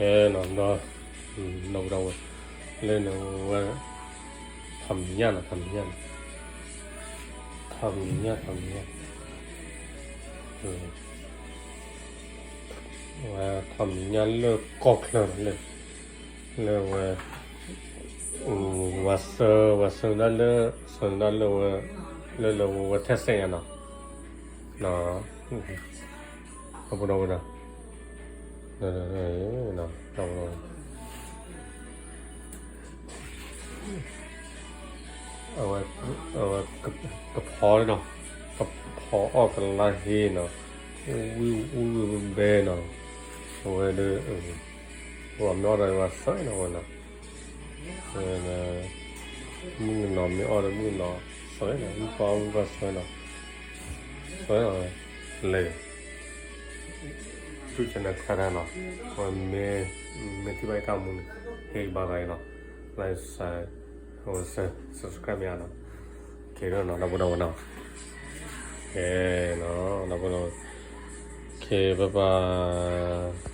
နီၤ ဒီး ဒီပုၢ်ဒီဝဲၢ် လၢနဝဲ ထီၣ်မံၤညၣ်နီၤ ထီၣ်မံၤညၣ်နီၤ ထီၣ်မံၤညၣ် ထီၣ်မံၤညၣ် ဝဲထီၣ်မံၤညၣ်လၢကီၢ်ချၢလၢ လၢဝဲ ဝဲဆၢ ဝဲဆၢဒၣ်လၢ ဆၢဒၣ်လၢဝဲ လၢလၢဝဲထဲစဲးညါနီၤ ဒီပုၢ်ဒီဝဲၢ်နီၤ ဒီပုၢ်ဒီဝဲၢ် အဝဲ အဝဲ ကဖီနီၤ ကဖီအီၣ်ကလါဟ့နီၤ ဝံၣ်ဝံၣ်ဝံၣ်ဘဲနီၤ အဝဲဒီး ပှၤမ့ၢ်အီၣ်ဒီးဝဲဆၢနီၤဝဲနီၤ မုၣ်ကနီၤမ့ၢ်အီၣ်ဒီးမုၣ်ကနီၤဆၢနီၤ မုၣ်ပှၢ်မုၣ်ပှၢ်ဆၢနီၤ ဆၢနီၤ လဲၤ ဆူ channel ခါတၢ်နီၤ ဝဲမ့ၢ် မ့ၢ်ထံၣ်ဘၣ်ယတၢ်မူန့ၣ် ဟ့ၣ်ဘါသးအံၤနီၤ like share ဝဲ subscribe မ့ၢ်နီၤ ကဲဒီးနီၤ ဒီပုၢ်ဒီဝဲၢ်နီၤ ကဲ ဒီပုၢ်ဒီဝဲၢ် ကဲ bye bye